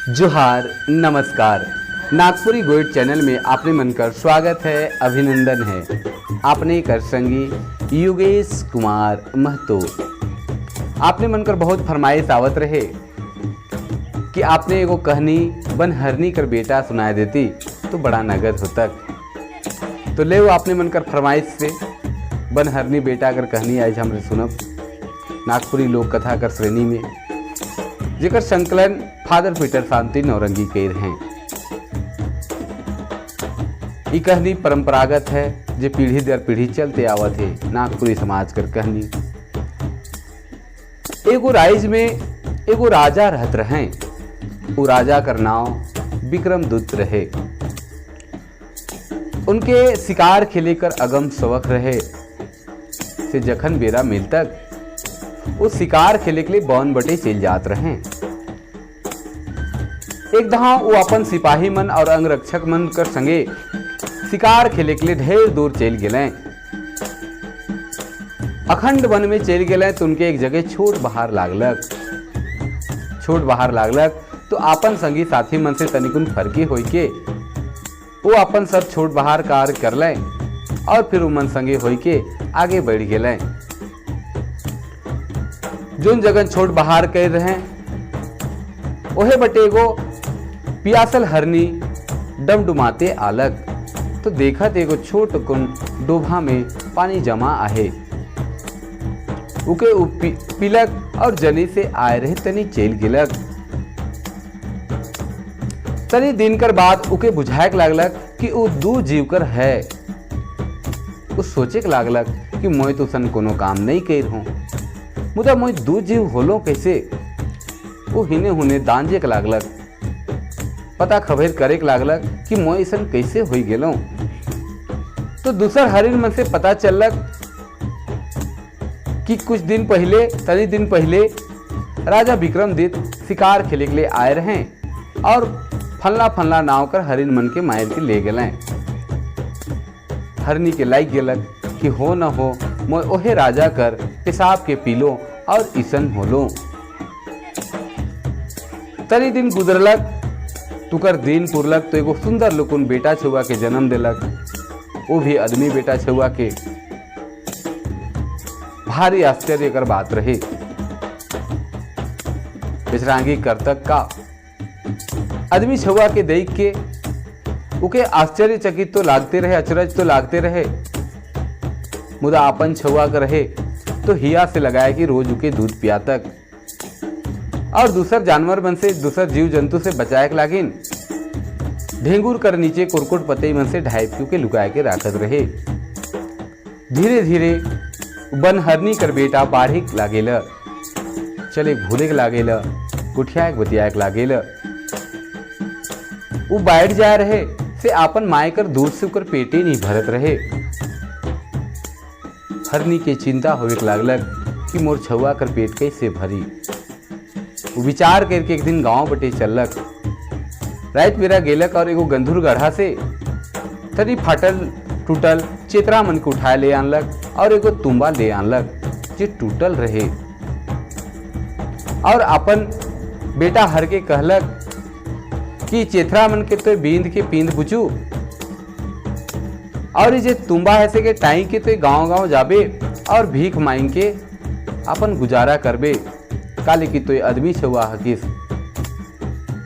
जोहार, नमस्कार। नागपुरी गोइड चैनल में आपने मन कर स्वागत है, अभिनंदन है। आपने कर संगी युगेश कुमार महतो। आपने मन कर बहुत फरमाइश आवत रहे कि आपने एगो कहानी बनहरनी कर बेटा सुनाए देती तो बड़ा नगद होतक। तो ले आपने मन कर फरमाइश से बनहरनी बेटा कर कहानी आज हमरे सुनब नागपुरी लोक कथा कर श्रेणी में, जेकर संकलन फादर पीटर शांति नौरंगी कर हैं। ये कहानी परंपरागत है, जो पीढ़ी दर पीढ़ी चलते आवत है, नागपुरी समाज कर कहानी। एगो राइज में एगो राजा रहत रहे। वो राजा कर नाव विक्रमदत्त रहे। उनके शिकार खेले कर अगम शौक रहे, से जखन बेरा मिलतक वो शिकार खेले के लिए बन बटे चल जात रहे। एक दहा वो अपन सिपाही मन और अंगरक्षक मन कर संगे शिकार खेले के लिए ढेर दूर चल गए। अखंड वन में चल गए तो उनके एक जगह छोट बहार लागलक। छोट बहार लागलक तो आपन संगी साथी मन से तनिकुन फर्की होई के वो अपन सब छोट बहार कार्य कर लें और फिर मन संगे होई के आगे बढ़ गए। जोन जगन छोट बहार कर रहे, ओहे बटे एगो पियासल हरनी डमडुमाते आलक तो देखत एगो छोट कुन डोभा में पानी जमा आहे। उके पिलक और जनी से आए रहे तनी चल गिलक। तनी दिन कर बाद उके बुझाए लागलक कि उ दू जीव कर है। उ सोचे के लागलक कि मोय तो सन कोनो काम नहीं कर हूँ, मुदा मोय दू जीव होलो कैसे? वो हिने हुने दांजे के लागलक, पता खबर करे के लागलक कि मोय ऐसन कैसे हो गेलो। तो दूसर हरिण मन से पता चलक कि कुछ दिन पहले, तनी दिन पहले राजा विक्रमदित्य शिकार खेले के लिए आए रहे और फलना फलना नाव कर हरिण मन के मार के ले गए। हरनी के लाग गेलक कि हो न हो मोय ओहे राजा कर पेशाब के पीलो और ईसन होलो। तनी दिन गुजरलक, तुकर दिन पुरलक तो एगो सुंदर लुकुन बेटा छुआ के जन्म दिलक, वो भी आदमी बेटा छुआ के। भारी आश्चर्य कर बात रही। बेचरांगी करतक का? आदमी छुआ के देख के उके आश्चर्यचकित तो लागते रहे, अचरज तो लागते रहे, मुदा अपन छुआ के रहे तो हिया से लगाए कि रोज उके दूध पिया तक और दूसर जानवर मन से, दूसर जीव जंतु से बचाए के लागिन ढेंगुर कर नीचे कुरकुट पतई मन से ढाई के लुकाए के राखत रहे। धीरे धीरे बनहरनी कर बेटा बाढ़ी लागेल, चले भूले के लागेल, गुठिया बतियाए के लागेल। वो बैठ जा रहे से आपन माए कर दूध से ओकर पेटे नहीं भरत रहे। हरनी के चिंता होवे के लागलक कि मोर छुआ कर पेट कैसे भरी? वो विचार करके एक दिन गांव बटे चलक। रात बेरा गेलक और एगो गंधुर गढ़ा से तनी फाटल टूटल चेतरा मन के उठाए ले आनलक और एगो तुम्बा ले आनलक जे टूटल रहे और अपन बेटा हर के कहलक कि चेथरा मन के तो बींद के पींद बुचू और ये जे तुम्बा है से के टाई के तो गांव गांव जाबे और भीख मांग के अपन गुजारा करबे। काले की तो आदमी छुआ हकीस,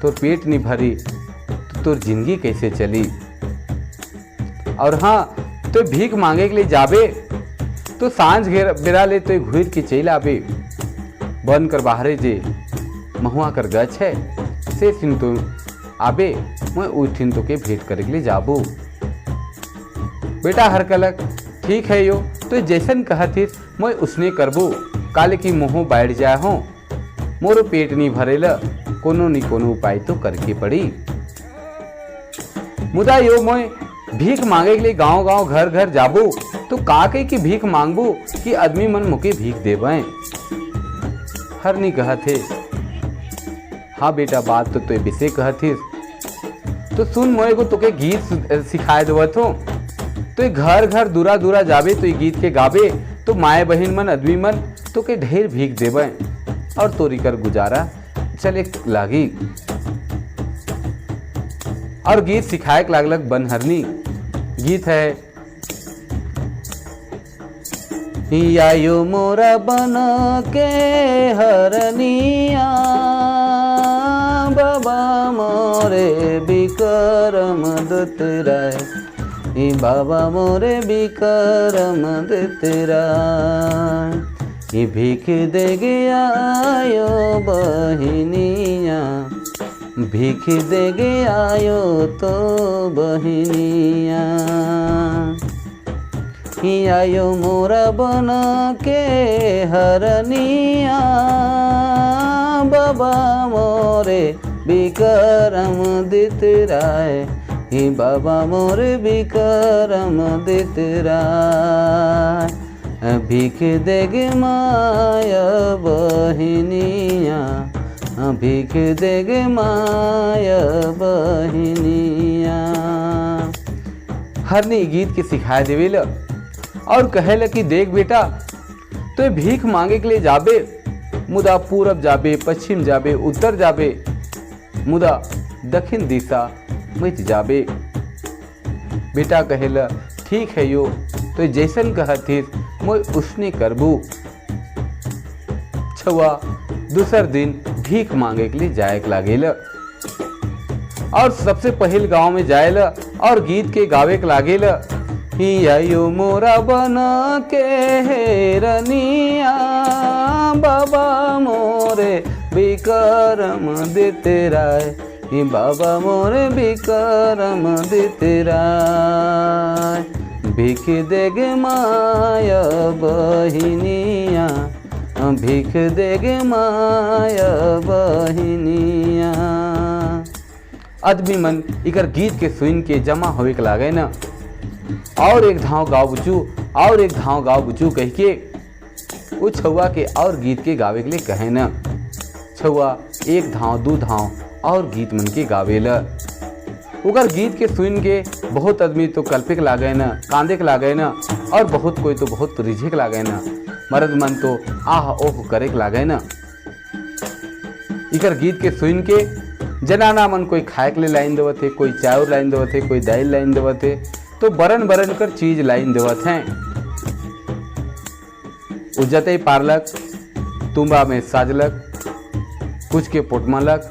तोर पेट नहीं भरी तो तोर जिंदगी कैसे चली? और हाँ, तो भीख मांगे के लिए जाबे तो सांझ घेर बेरा ले तो घूर के चल आबे। बन कर बाहरे जे महुआ कर गछ है से सिन तो आबे, मैं उठिन तो के भेंट करे के लिए जाबो। बेटा हर कलक, ठीक है यो, तो जैसन कहथिस मैं उसने करबो। काले की मोहो बैठ जाए हो, मोरो पेट नहीं भरेल, कोनो नी कोनो उपाय तो करके पड़ी। मुदा यो मोय भीख मांगे के लिए गांव गांव, घर घर जाबो तो का के की भीख मांगबो कि आदमी मन मुके भीख देवें? हरनी कहत हे, हाँ बेटा, बात तो तुय बिसे कहथिस। तो सुन, मोए को तोके गीत सिखाए देवत हो। तो ये घर घर, दूरा दूरा जाबे तो ये गीत के गाबे तो माए बहन मन, आदमी मन तो के ढेर भीख देवे और तोरी कर गुजारा चले लागी। और गीत सिखाए के लागलक बनहरनी। गीत है, आयो मोरा बन के हरनिया, बाबा मोरे बिकरम दुतराय, बाबा मोरे बिकरम दुतराय, भीख दे गया आयो बहिनिया, भीख दे आयो तो बहिनिया, आयो मोरा बन के हरनिया, बाबा मोरे बिकरम दित राय, बाबा मोरे बिकरम दित राय, भीख दे गे माया बहिनिया, भीख दे गे माया बहिनिया। हरनी गीत के सिखाए देवेल और कहेला कि देख बेटा, तो ये भीख मांगे के लिए जाबे, मुदा पूरब जाबे, पश्चिम जाबे, उत्तर जाबे, मुदा दक्षिण दिशा मत जाबे। बेटा कहेला ठीक है यो, तो जैसन कहथिस मोय उसने करबू। छुआ दूसर दिन भीख मांगे के लिए जाए के लागेल और सबसे पहल गांव में जाएला और गीत के गावे के लागेल, आयो मोरा बन के हेरनिया, बाबा मोरे बिकरम देते राय, बाबा मोरे बिकरम देते राय, भीख दे गे माया बहिनिया, भीख दे गे माया बहिनिया। आदमी मन इकर गीत के सुन के जमा होवे के लागे न, और एक धाव गाओ बुचू, और एक धाव गाओ बुचू कह के वो छुआ के और गीत के गावे के लिए कहे न। छुआ एक धाव दू धाव और गीत मन के गावेला। उकर गीत के सुन के बहुत आदमी तो कल्पे के लागे न, कांदे के लागे न, और बहुत कोई तो बहुत रिझे के लागे न, मर्द मन तो आह ओह करे के लागे न। इकर गीत के सुन के जनाना मन कोई खाए के लिए लाइन देवत है, कोई चाउर लाइन देवत है, कोई दाल लाइन देवत है, तो बरन बरन कर चीज लाइन देवत हैं। उजते पारलक, तुम्बा में साजलक, कुछ के पोटमलक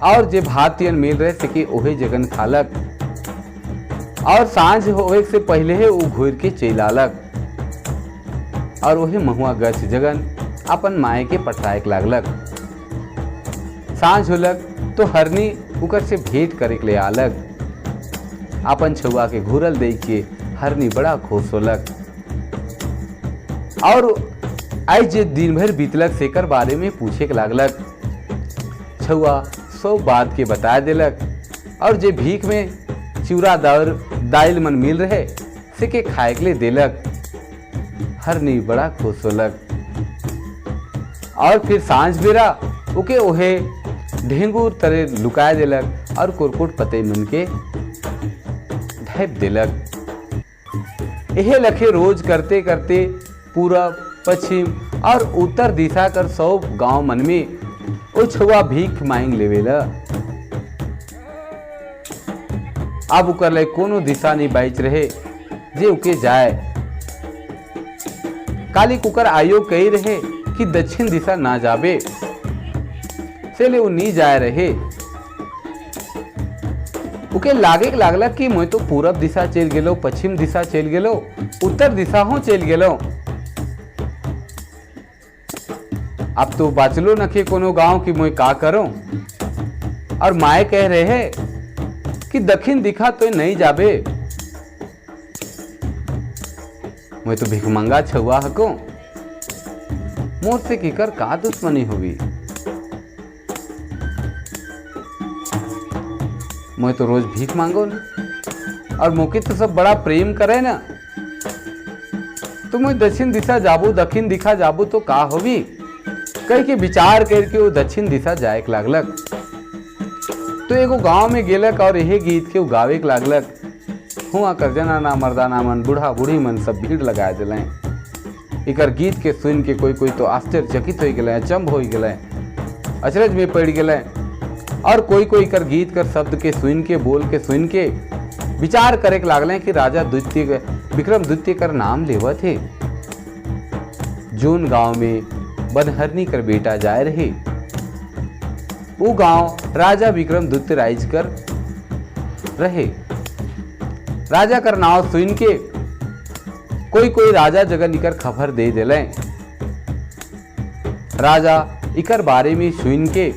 और जे भात तियन मिल रहे से कि ओहे जगन खालक और सांझ होवे से पहले ही वो घूर के चैलालक और वही महुआ गछ जगन अपन माए के पटराए के लागलक। सांझ होलक तो हरनी उकर से भेंट करे के लिए आलक। अपन छुआ के घूरल दे के हरनी बड़ा खुश होलक और आज जे दिन भर बीतलक सेकर बारे में पूछे के लागलक। छुआ सब बात के बता देलक और जे भीख में चिवड़ा दाल दाइल मन मिल रहे से के खाए के लिए देलक। हरनी बड़ा खुश होलक और फिर सांझ बेरा ओके ओहे ढेंगूर तरे लुकाए देलक और कुरकुट पते मन के ढाप देलक। एहे लखे रोज करते करते पूरब पश्चिम और उत्तर दिशा कर सब गांव मन में ओ छुआ भीख मांग लेवेला। अब उकर ले कोनो दिशा नहीं बाइच रहे जे उके जाए। काली कुकर आयो कही रहे कि दक्षिण दिशा ना जाबे, से ले वो नी जाए रहे। उके लागे के लागला कि मैं तो पूरब दिशा चल गेलो, पश्चिम दिशा चल गेलो, उत्तर दिशा हो चल गेलो, अब तो बाचलो नखे कोनो गांव की मैं का करूं। और माए कह रहे हैं कि दक्षिण दिखा तो नहीं जाबे, मैं तो भिखमंगा छुआ हको, मोर से किकर का दुश्मनी होगी, मैं तो रोज भीख मांगो ना और मोके तो सब बड़ा प्रेम करे ना, तो मैं दक्षिण दिशा जाबू दक्षिण दिशा जाबू तो का होगी कह के विचार करके वो दक्षिण दिशा जाए के लागलक। तो एगो गांव में गेलक और यही गीत के वो गावे के लागलक। हुआ कर जनाना मर्दाना मन बूढ़ा बूढ़ी मन सब भीड़ लगा दिलें। इकर गीत के सुन के कोई कोई तो आश्चर्यचकित हो गए, अचंभ हो गए, अचरज में पड़ गए। और कोई कोई कर गीत कर शब्द के सुन के, बोल के सुन के विचार करे के लागले कि राजा द्वितीय विक्रम द्वितीय कर नाम लेवत थे। जोन गांव में बनहरनी कर बेटा जाए रहे, वो गांव राजा विक्रम द्वितीय राज कर रहे। राजा कर नाव सुन के कोई कोई राजा जगह निकर खबर दे दिले। राजा इकर बारे में सुन के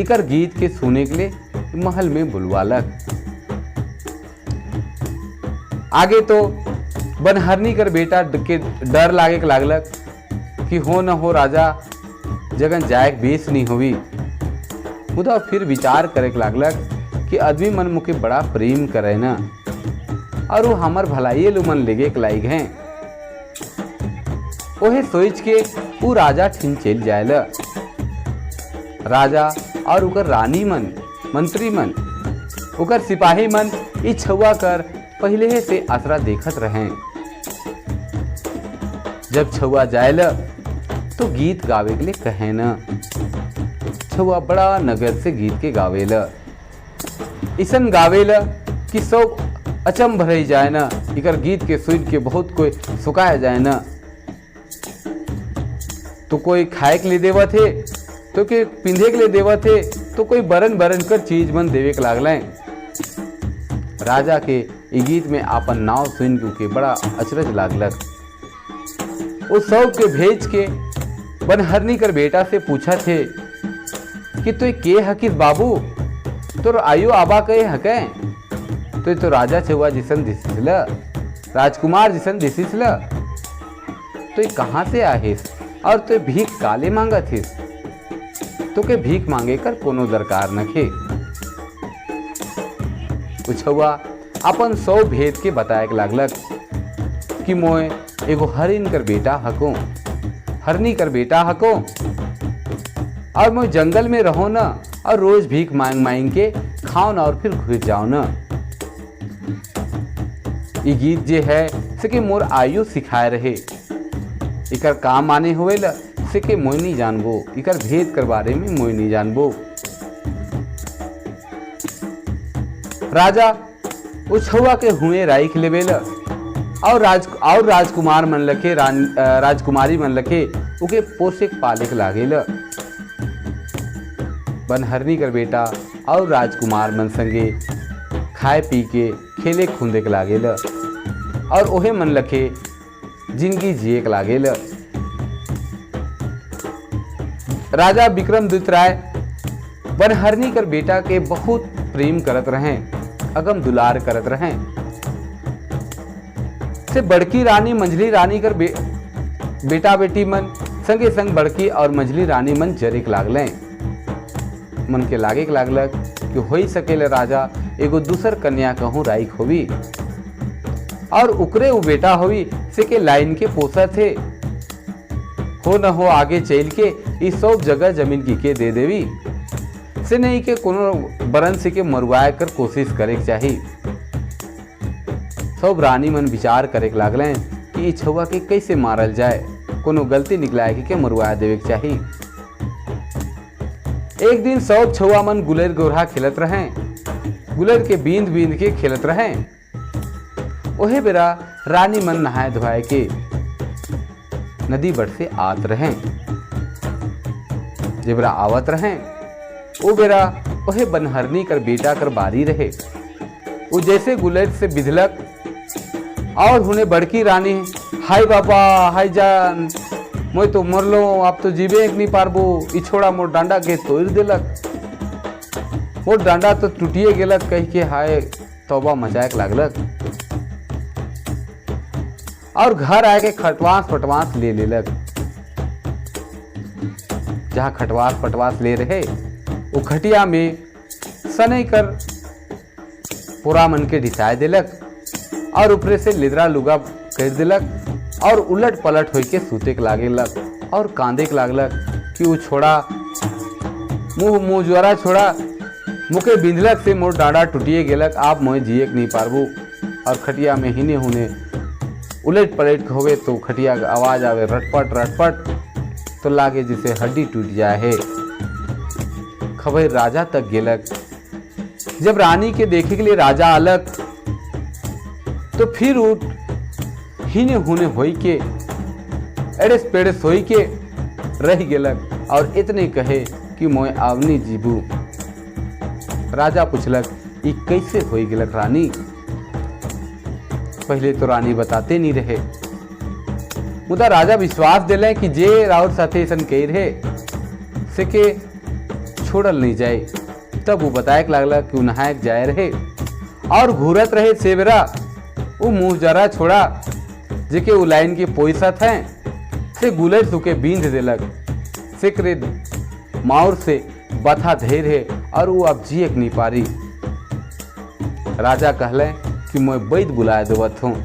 इकर गीत के सुने के लिए महल में बुलवालक। आगे तो बनहरनी कर बेटा के डर लागे के लागलक कि हो न हो राजा जगन जायक बेस नहीं हुई। मुदा फिर विचार करे के लागलक कि आदमी मन मुके बड़ा प्रेम करे न और वो हमर भलाइये लु मन लेगे के लायक हैं। ओहे सोच के वो राजा ठिन चल जायल। राजा और उकर रानी मन, मंत्री मन, उकर सिपाही मन ई छुआ कर पहले से आसरा देखत रहे। जब छुआ जायल तो गीत गावे के लिए कहे न, छुआ बड़ा नगर से गीत के गावेल। इसन गावेल कि सब अचम भरई जाए न। इकर गीत के सुन के बहुत कोई सुखाया जाए न। तो कोई खाए के लिए देवत है, तो के पिंधे के लिए देवत है, तो कोई बरन बरन कर चीज मन देवे के लागल। राजा के ई गीत में आपन नाव सुन के बड़ा अचरज लागलक। वो सब के भेज के बनहरनी कर बेटा से पूछा थे कि तो के हकिस बाबू, तोर आयु आबा कहे हके? तो तो राजा छुआ जिसन दिसिसल, राजकुमार जिसन दिसिसल, तो ये कहाँ से आहिस और तो भीख काले मांगत हिस? तो के भीख मांगे कर कोनो दरकार नखे। उछुआ अपन सौ भेद के बताए के लागलक कि मोए एगो हरिन कर बेटा हको, हरनी कर बेटा हको और मैं जंगल में रहो न और रोज भीख मांग मांग के खाओ ना और फिर घुर जाओ न। ये गीत जे है से के मोर आयु सिखाए रहे। इकर काम आने हुए ल से के मोय नहीं जानबो, इकर भेद कर बारे में मोय नहीं जानबो। राजा उछुआ के हुए राइख लेवेल और राजकुमार मन लखे, राजकुमारी मन लखे उके पोषक पालेक लागेल। बनहरनी कर बेटा और राजकुमार मन संगे खाए पी के खेले खूंदे के लागेल और ओहे मन लखे जिंदगी जिए के लागेल। राजा विक्रम राय बनहरनी कर बेटा के बहुत प्रेम करत रहें, अगम दुलार करत रहें। से बड़की रानी मंझली रानी कर बेटा बेटी मन संगे संग बड़की और मंझली रानी मन जरेक लागलें। मन के लागे के लागलक कि हो सकेले राजा एगो दूसर कन्या कहूँ राइक होवी और उकरे उ बेटा होवी से के लाइन के पोसा थे, हो न हो आगे चल के इस सब जगह जमीन की के दे देवी से नहीं के कोनो बरन से के मरवाए कर कोशिश करे के चाही। सब रानी मन विचार करे के लागलें कि इस छुआ के कैसे मारल जाए, कोनो गलती निकलाए के मरवा देवे के चाही। एक दिन सब छुआ मन गुलेर गोरहा खेलत रहें, गुलेर के बींद बींद के खेलत रहें। ओहे बेरा रानी मन नहाए धोआए के नदी बट से आत रहें। जेबरा आवत रहें ओ बेरा ओहे बनहरनी कर बेटा कर बारी रहे। वो जैसे गुलेर से बिधलक और हुने बड़की रानी हाय बाबा हाय जान मोय तो मरलो, आप तो जीवे नहीं पारबो, ई छोड़ा मोर डांडा के तोड़ देलक, मोर डांडा तो टूटिए गेलक कह के हाय तौबा मचाए के लागलक और घर आके खटवास पटवास ले लेलक। जहाँ खटवास पटवास ले रहे वो खटिया में सनई कर पूरा मन के डिसाए देलक और ऊपरे से लिदरा लुगा कर देलक और उलट पलट होई के सूते के लागेलक और कांदे के लागलक कि वो छोड़ा मुँह मुँह ज्वरा छोड़ा मुके बिंधलक से मोर डांडा टूटिए गेलक, आप मोए जिए के नहीं पारबू। और खटिया में हिने हुने उलट पलट के होवे तो खटिया के आवाज आवे रटपट रटपट, तो लागे जिसे हड्डी टूट जाए है। खबर राजा तक गेलक। जब रानी के देखे के लिए राजा अलग तो फिर उठ हिने हुने होई के एड़ेस पेड़ेस होई के रह गेलक और इतने कहे कि मोय आवनी जीबू। राजा पूछलक, ई कैसे होई गेलक रानी? पहले तो रानी बताते नहीं रहे, मुदा राजा विश्वास दिले कि जे राउर साथे ऐसन कही रहे से के छोड़ल नहीं जाए। तब वो बताए लागला कि उ नहाए जाए रहे और घूरत रहे सेबरा वो मुंह जरा छोड़ा जेके उ लाइन के पोइसत हैं से गुलर सुके बींध देलक, से करे माउर से बथा धैर है और वो अब जियक नहीं पारी। राजा कहले कि मैं वैद बुलाए देवत हूँ।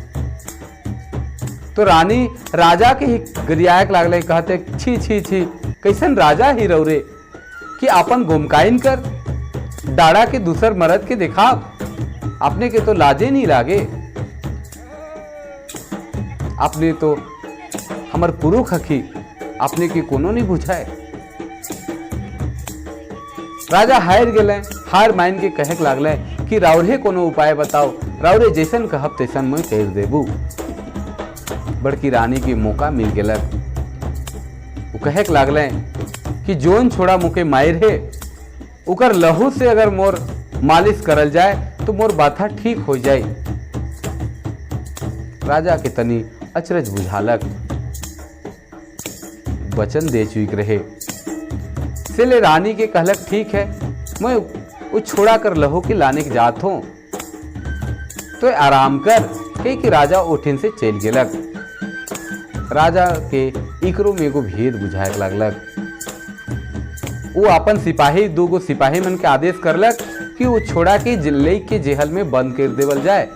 तो रानी राजा के ही गरियाक लागले, कहते, छी छी छी, कैसन राजा ही रौरे कि अपन गुमकाइन कर डाड़ा के दूसर मर्द के देखा, अपने के तो लाजे नहीं लागे। अपने तो हमर पुरुख हखी, अपने के कोनो नहीं बुझाए। राजा हार गेले। हार मान के कहे लागले कि राउरे कोनो उपाय बताओ, राउरे जैसन कहब तैसन मैं कर देबू। बड़की रानी के मौका मिल गेलक। वो कहे लागले कि जोन छोड़ा मुके मायर है उकर लहू से अगर मोर मालिश करल जाए तो मोर बाथा ठीक हो जाए। राजा के तनी अचरज बुझालक। वचन दे चुक रहे से ले रानी के कहलक, ठीक है, मैं वो छोड़ा कर लहू के लाने के जात हूँ, तो आराम कर। कही कि राजा ओठिन से चल गेलक। राजा के इकरो में एगो भेद बुझाए लागलक। वो अपन सिपाही, दूगो सिपाही मन के आदेश करलक कि वो छोड़ा के ले के जेहल में बंद कर देवल जाए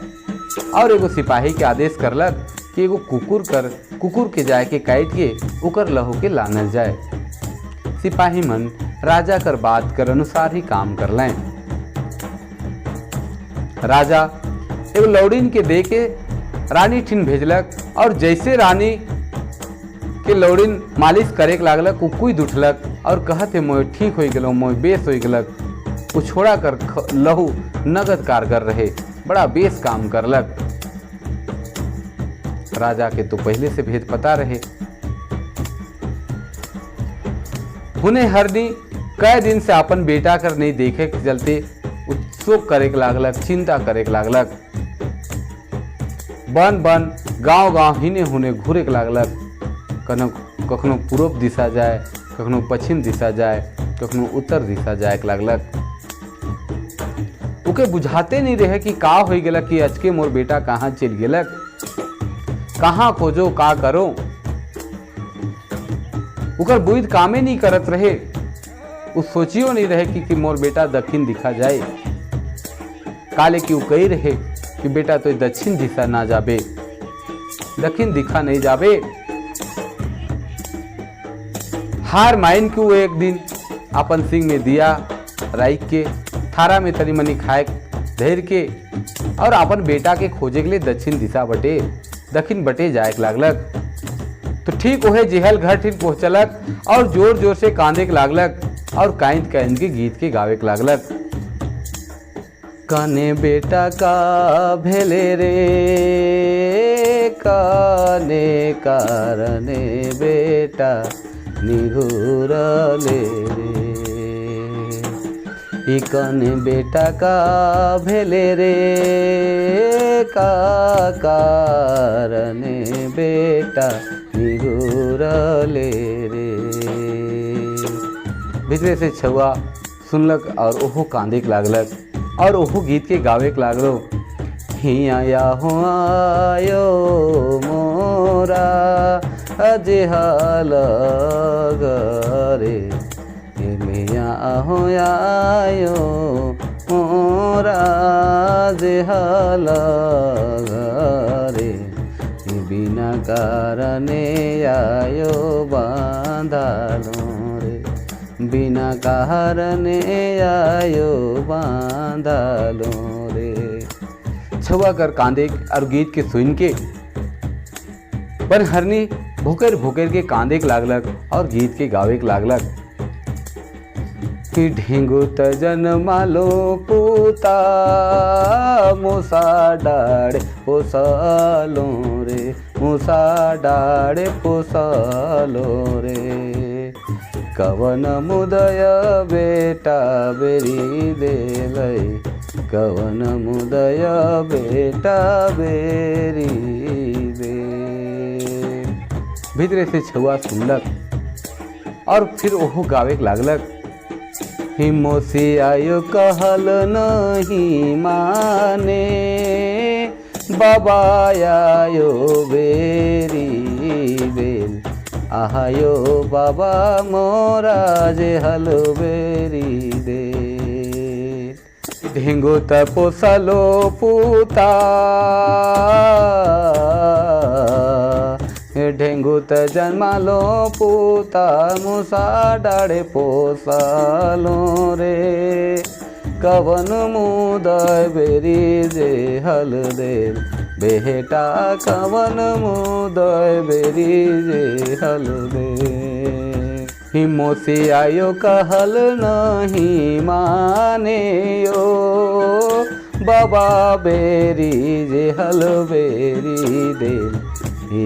और एगो सिपाही के आदेश करलक कि एगो कुकुर कर कुकुर के जाए के काट के ओकर लहू के लानल जाए। सिपाही मन राजा कर बात कर अनुसार ही काम कर लें। राजा एगो लौड़ीन के दे के रानी ठिन भेजलक और जैसे रानी के लौड़ीन मालिश करे के लागलक, उ कूद उठलक और कहत है, मोय ठीक हो गेलो, मोय बेस हो गेलक। उ छोड़ा कर लहू नगद कारगर रहे, बड़ा बेस काम करलक। राजा के तो पहले से भेद पता रहे। हुने हरनी कई दिन से अपन बेटा कर नहीं देखे के चलते शोक करे के लागलक, चिंता करे के लागलक। बन बन गांव गांव हिने हुने घूरे के लागलक। कखनो कखनो पूर्व दिशा जाए, कखनो पश्चिम दिशा जाए, कखनो उत्तर दिशा जाए के लागलक। ओके बुझाते नहीं रहे कि का हो गेलक कि अचके मोर बेटा कहाँ चल गेलक, कहाँ खोजो, का करो। ओकर बुद्धि कामे नहीं करत रहे। उ सोचियो नहीं रहे कि मोर बेटा दक्षिण दिखा जाए, काले कि उ कही रहे कि बेटा तो दक्षिण दिशा ना जाबे, दक्षिण दिखा नहीं जाबे। हार माइन के वो एक दिन अपन सिंह में दिया राइक के थारा में तनी मनी खाए धैर के और अपन बेटा के खोजे के लिए दक्षिण दिशा बटे दक्षिण बटे जाए के लागलक। तो ठीक वह जेहल घर ठीक पहुँचलक और जोर जोर से कांदे के लागलक और कांद कांद के गीत के गावे के लागलक। काने बेटा का भेले रे, काने कारणे बेटा निघुरले रे, ई कने बेटा का भेले रे, का कारणे बेटा निघुरले रे। भीतरे से छुआ सुनलक और ओहो कांदे के लागलक और ओहो गीत के गावे के लागलो। हिया या हो आयो मोरा अजहल गरे, मिया हो आयो मोरा अजहल गरे, बिना कारणे आयो बांधालो रे, बिना कारणे आयो बांधालो रे। छुआ कर कांदे और गीत के सुन के पर हरनी भोकर भोकर के कांदे के लागलक और गीत के गावे के लागलक। कि ढेंगू त जन्मालो पूता, मुसा डाड़े पोसालो रे, मुसा डाड़े पोसालो रे। कवन मुदय बेटा बेरी देलै, कवन मुदय बेटा बेरी दे। भीतरे से छुआ सुनलक और फिर ओहो गावे के लागलक। हिमोसी आयो कहल नहीं माने, बाबा आयो बेरी बेल, आहायो बाबा मोरा जे हल बेरी दे। ढेंगो त पोसलो पूता, ढेंगू त जन्मालो पूता, मुसा डाड़े पोसालो रे। कवन मुदय बेरी जे हल दे बेटा, कवन मुदय बेरी जे हल दे। हिमोसी आयो कहल नहीं माने यो, बाबा बेरी जे हल बेरी दे,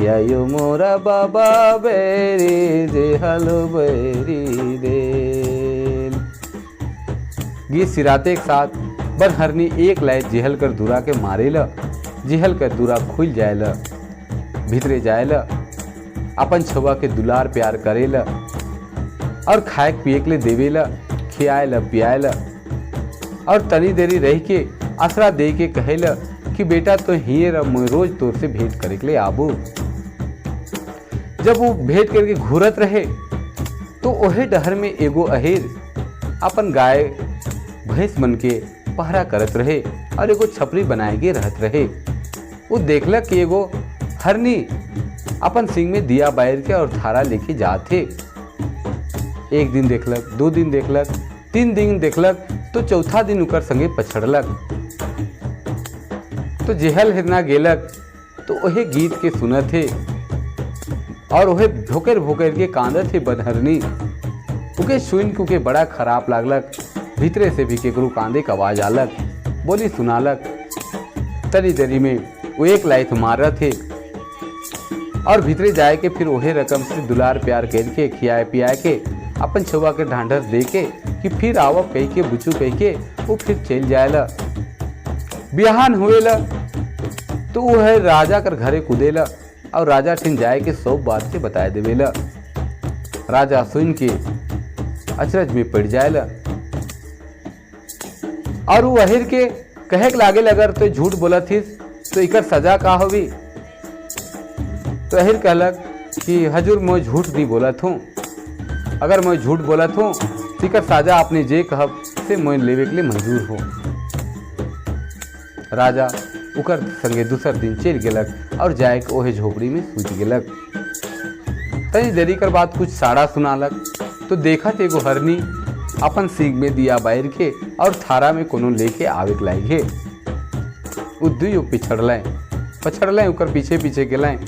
आयो मोरा बाबा बेरी जे हल बेरी दे। गीत सिराते के साथ बनहरनी एक लायत जिहल कर दूरा के मारेला, जिहल कर दूरा खुल जाएला, भीतरे जाएला, अपन छुआ के दुलार प्यार करेला और खाए पिए के लिए देवेला, खियाएला पियाएला और तनी देरी रह के आसरा दे के कहेला कि बेटा तो हिये रह, मैं रोज तोर से भेंट करे के लिए आबू। जब वो भेंट करके घूरत रहे तो ओहे डहर में एगो अहिर अपन गाय भैंस मन के पहरा करत रहे और एगो छपरी बनाए के रहत रहे। वो देखलक कि एगो हरनी अपन सिंग में दिया बायर के और थारा लेके जात है। एक दिन देखलक, 2 दिन देखलक, 3 दिन देखलक, तो चौथा दिन उकर संगे पछड़लक। तो जेहल हिरना गेलक तो ओहे गीत के सुनत है और ओहे भोकर भोकर के कांदत है बनहरनी। उके सुन के उके बड़ा खराब लागलक। भीतरे से भी केकरो कांदे के आवाज आलक, बोली सुनालक। तनी देरी में वो एक लाइथ मारत है और भीतरे जाए के फिर ओहे रकम से दुलार प्यार करके खियाए पियाए के अपन छुआ के ढांढस दे के कि फिर आवब कह के, बुचू कह के वो फिर चल जाएला। बिहान हुएला तो वो है राजा कर घरे कुदेला और राजा ठिन जाए के सब बात के बताए देवेला। राजा सुन के अचरज में पड़ जाएला और वो अहिर के कहे के लागे, अगर तो झूठ बोलत हिस तो इकर सजा का होवी? तो अहिर कहलक कि हजूर, मैं झूठ नहीं बोलत हूँ। अगर मैं झूठ बोलत हूँ तो इकर सजा आपने जे कहब से मैं लेवे के लिए मंजूर हूँ। राजा उकर संगे दूसर दिन चल गेलक और जाए के ओहे झोपड़ी में सूत गेलक। तनी देरी कर बाद कुछ साड़ा सुनालक तो देखत एगो हरनी अपन सींग में दिया बायर के और थारा में कोनो लेके आवे के लाग हे। उ दुइयो पिछड़लें पछड़लें, ओकर पीछे पीछे गेलें।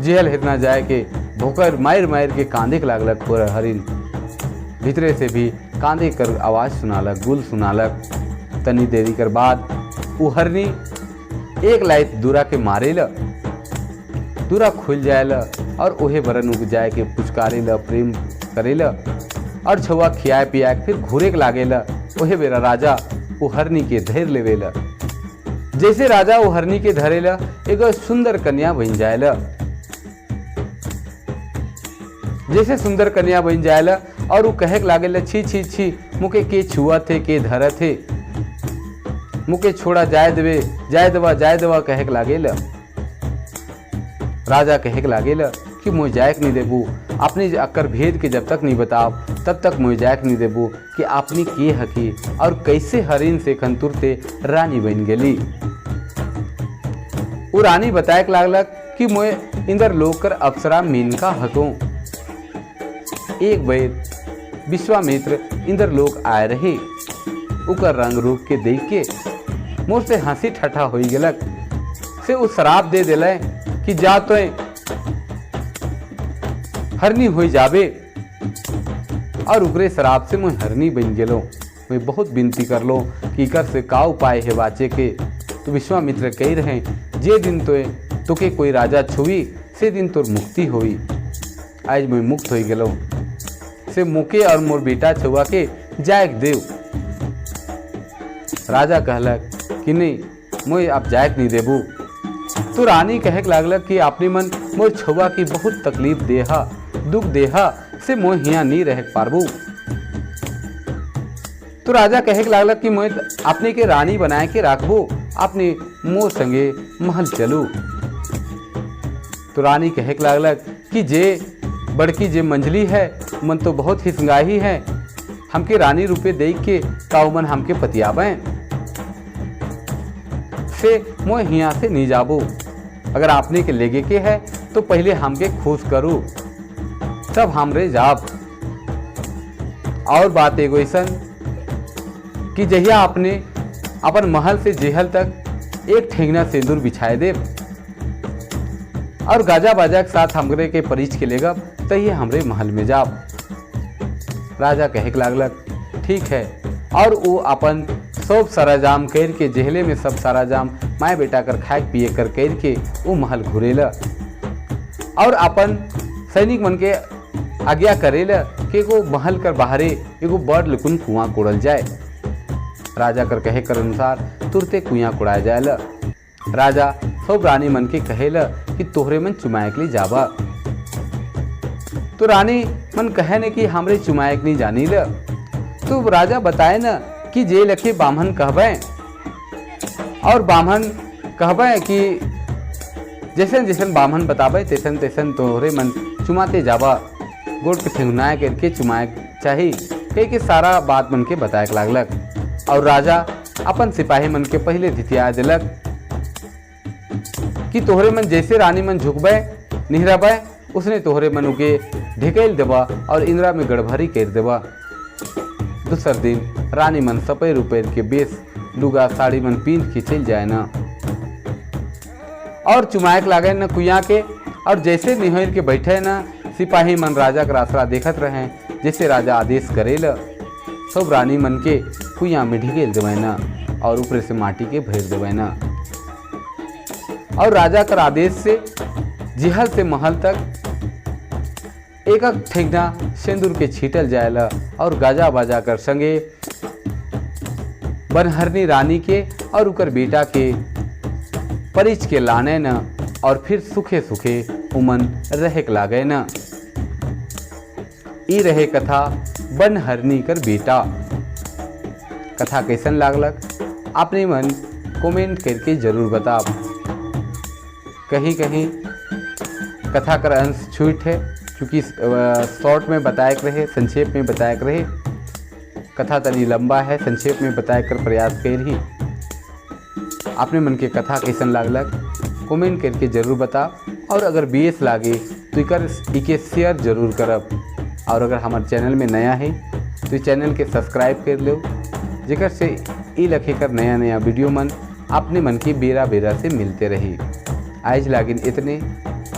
जेहल हिरना जाए के भोकर मार मार के कांदे के लागलक हो हरिन। भीतरे से भी कांदे कर आवाज़ सुनालक, गुल सुनालक। तनी देरी कर बाद उ हरनी एक लाइत दूरा के मारेला, दूरा खुल जाएला और ओहे बरन उग जाए के पुचकारेला, प्रेम करेला और छुआ खियाए पियाए के फिर घूरे के लागेला। ओहे बेरा राजा वो हरनी के धैर लेवेला। जैसे राजा वो हरनी के धरेला, एगो सुंदर कन्या बन जाएला। जैसे सुंदर कन्या बन जाएला और वो कहे के लागेला, छी छी छी, मुके के छुआ थे, के धरत थे, मुके छोड़ा, जाए देवे, जाए देवा, जाए देवा, कहे के लागेला। राजा कहे के लागेला कि मोह जायक नहीं देबू, अपने अक्कर भेद के जब तक नहीं बताब तब तक मोह जायक नहीं देबू कि आपने के हकी और कैसे हरिन से खंतुरते रानी बन गेली। वो रानी बताए के लागलक कि मोह इंद्र लोक कर अप्सरा मेनका हकों। एक बेर विश्वामित्र इंद्रलोक आए रहे, उकर रंग रूप के देख के मोर से हंसी ठट्ठा हो गेलक, से वो शराब दे दिले कि जा तो हरनी हो जाबे। और उकरे शराप से मुई हरनी बन गेलो। मैं बहुत विनती कर लो कि इकर से का उपाय है बाचे के। तो विश्वामित्र कही रहे, जे दिन तो तोके कोई राजा छुई से दिन तोर मुक्ति होई। आज मैं मुक्त हो गेलो, से मोके और मोर बेटा छुआ के जायक देव। राजा कहलक कि नहीं, मोय आप जायक नहीं देबू। तो रानी कहे लागलक कि अपने मन मोर छुआ की बहुत तकलीफ देहा, दुख देहा, से मोय हिया नहीं रह पारबू। तो राजा कहे लागलक कि मोय अपने के रानी बनाए के राखबो, अपने मोर संगे महल चलू। तो रानी कहे लागलक कि जे बड़की जे मंझली है मन तो बहुत हिसंगाही है, हमके रानी रूपे देख के काऊ मन हमके पतियाबे, से मोय हिया से नहीं जाबो। अगर आपने के लेगे के है तो पहले हमके खुश करू, तब हमरे जाब। और बात एगो ऐसन कि जहिया आपने अपन महल से जेहल तक एक ठेंगना सिंदूर बिछाए देव और गाजा बाजा के साथ हमरे के परिच के लेगा, तही हमरे महल में जाब। राजा कहे के लागलक ठीक है। और वो अपन सब साराजाम कर के जेहले में सब साराजाम माए बेटा कर खाए पिए कर कर के वो महल घुरेला और अपन सैनिक मन के आज्ञा करेला कि एगो महल कर बाहरे एगो बड़ लुकुन कुआं कोड़ल जाए। राजा कर कहे कर अनुसार तुरते कुआं कोड़ाए जाएला। राजा सब रानी मन के कहेला कि तोहरे मन चुमाए के लिए जाबा। तो रानी मन कहे ने कि हमरे चुमाए के नहीं जानी ल। तो राजा बताए न कि जे लखे बामन कहबे, और बामन कहबे कि जैसन जैसन बामन बताबे तैसन तैसन तोहरे मन चुमाते जाबा, गोड़ के ठेंगुनाए करके चुमाए चाही, कह के सारा बात मन के बताए के लागलक। और राजा अपन सिपाही मन के पहले धितिया दिलक कि तोहरे मन जैसे रानी मन झुकबे निहरबे, उसने तोहरे मन के ढकेल देबा और इंदिरा में गड़भरी कर देबा। दूसर दिन रानी मन सपेर उपेर के बेस लुगा साड़ी मन पींध के चल जाए ना और चुमाएक लागे न कुइया के। और जैसे निहर के बैठे न सिपाही मन राजा का रासरा देखत रहे, जैसे राजा आदेश करेल सब रानी मन के कुइया में ढकेल देवे न और ऊपर से माटी के भर देवे न। और राजा कर आदेश से जिहल से महल तक एक एक ठेंगना सिंदूर के छीटल जाएला और गाजा बाजा कर संगे बनहरनी रानी के और उकर बेटा के परिच के लाने न और फिर सुखे सुखे उमन रहक लागे न। ई रहे कथा बनहरनी कर बेटा। कथा कैसन लागलक अपने मन कमेंट करके जरूर बताब। कहीं कहीं कथा कर अंश छूट है, क्योंकि शॉर्ट में बताए रहे, संक्षेप में बताए रहे। कथा तनी लंबा है, संक्षेप में बताए कर प्रयास कर ही। अपने मन के कथा कैसन लागलक कमेंट करके जरूर बता। और अगर बेस लागे तो इकर इके शेयर जरूर करब। और अगर हमारे चैनल में नया है तो चैनल के सब्सक्राइब कर लो, जेकर से ई लखे कर नया नया वीडियो मन अपने मन की बेरा बेरा से मिलते रही। आज लागिन इतने,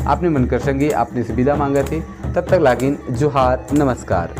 अपने मन कर संगे अपने से विदा मांगते, तब तक लागिन जोहार, नमस्कार।